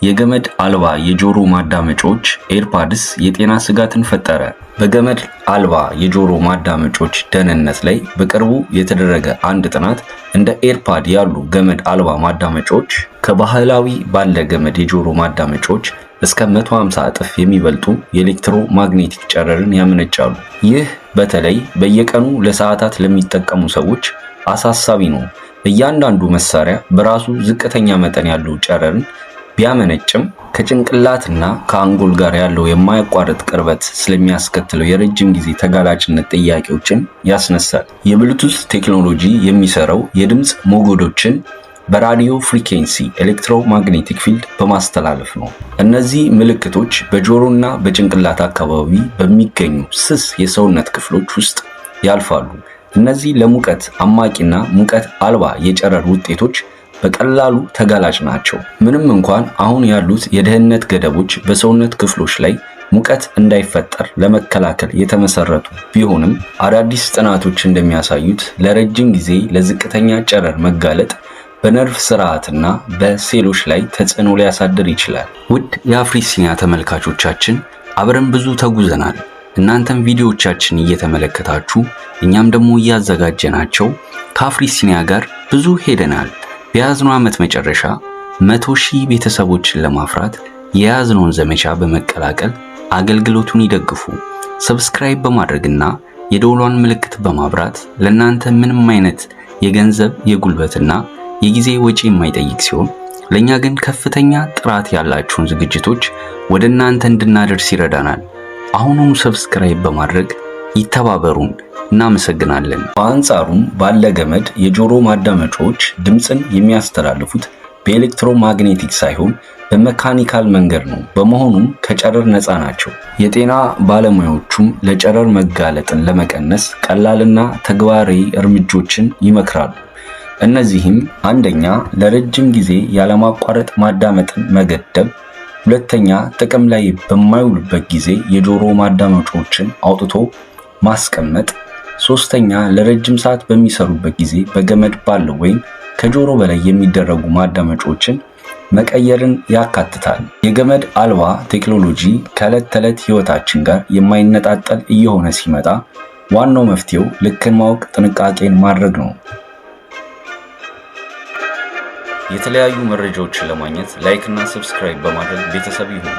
የገመድ አልባ የጆሮ ማዳመጫዎች AirPods የጤና ስጋትን ፈጠረ። በገመድ አልባ የጆሮ ማዳመጫዎች ደህንነት ላይ በቅርቡ የተደረገ አንድ ጥናት እንደ AirPod ያሉ ገመድ አልባ ማዳመጫዎች ከባህላዊ ባለ ገመድ የጆሮ ማዳመጫዎች እስከ 150 እጥፍ የሚበልጡ የ electromagnetic ጨረርን ያመነጫሉ። ይህ በተለይ በየቀኑ ለሰዓታት ለሚጠቀሙ ሰዎች አሳሳቢ ነው። እያንዳንዱ መሳሪያ በራሱ ዝቅተኛ መጠን ያለው ጨረርን ቢያመነጭም ከጭንቅላትና ከአንጎል ጋር ያለው የማያቋርጥ ቅርበት ስለሚያስከትለው የረጅም ጊዜ ተጋላጭነት ጥያቄዎችን ያስነሳል። የብሉቱዝ ቴክኖሎጂ የሚሰራው የድምፅ ሞገዶችን በ radio frequency electromagnetic field በማስተላለፍ ነው። እነዚህ ምልክቶች በጆሮና በጭንቅላት አካባቢ በሚገኙ ስስ የሰውነት ክፍሎች ውስጥ ያልፋሉ። እነዚህ ለሙቀት አማቂና ሙቀት አልባ የጨረር ውጤቶች በቀላሉ ተጋላጭ ናቸው። ምንም እንኳን አሁን ያሉት የደህንነት ገደቦች በሰውነት ክፍሎች ላይ ሙቀት እንዳይፈጠር ለመከላከል የተመሰረቱ ቢሆንም፣ አዳዲስ ጥናቶች እንደሚያሳዩት ለረጅም ጊዜ ለዝቅተኛ ጨረር መጋለጥ በነርቭ ስርዓትና በሴሎች ላይ ተጽዕኖ ሊያሳድር ይችላል። ውድ የአፍሪሲኒያ ተመልካቾቻችን፣ አብረን ብዙ ተጉዘናል። እናንተም ቪዲዮዎቻችን እየተመለከታችሁ እኛም ደግሞ እያዘጋጀናቸው ከአፍሪሲኒያ ጋር ብዙ ሄደናል። በያዝነው ዓመት መጨረሻ 100,000 ቤተሰቦችን ለማፍራት የያዝነውን ዘመቻ በመቀላቀል አገልግሎቱን ይደግፉ። Subscribe በማድረግና የደወሏን ምልክት በማብራት ለእናንተ ምንም አይነት የገንዘብ፣ የጉልበትና የጊዜ ወጪ የማይጠይቅ ሲሆን ለእኛ ግን ከፍተኛ ጥራት ያላቸውን ዝግጅቶች ወደ እናንተ እንድናደርስ ይረዳናል። አሁኑኑ subscribe በማድረግ ይተባበሩን። እናመሰግናለን። በአንጻሩም ባለ ገመድ የጆሮ ማዳመጫዎች ድምፅን የሚያስተላልፉት በ electromagnetic ሳይሆን በ mechanical መንገድ ነው። በመሆኑም ከጨረር ነፃ ናቸው። የጤና ባለሙያዎቹም ለጨረር መጋለጥን ለመቀነስ ቀላልና ተግባራዊ እርምጃዎችን ይመክራሉ። እነዚህም አንደኛ፣ ለረጅም ጊዜ ያለማቋረጥ ማዳመጥን መገደብ፣ ሁለተኛ፣ ጥቅም ላይ በማይውሉበት ጊዜ የጆሮ ማዳመጫዎችን አውጥቶ ማስቀመጥ፣ ሶስተኛ፣ ለረጅም ሰዓት በሚሰሩበት ጊዜ በገመድ ባለው ወይም ከጆሮ በላይ የሚደረጉ ማዳመጫዎችን መቀየርን ያካትታል። የገመድ አልባ ቴክኖሎጂ ከዕለት ተዕለት ሕይወታችን ጋር የማይነጣጠል እየሆነ ሲመጣ ዋናው መፍትሄው ልክን ማወቅ፣ ጥንቃቄን ማድረግ ነው። የተለያዩ መረጃዎችን ለማግኘት like እና subscribe በማድረግ ቤተሰብ ይሁኑ።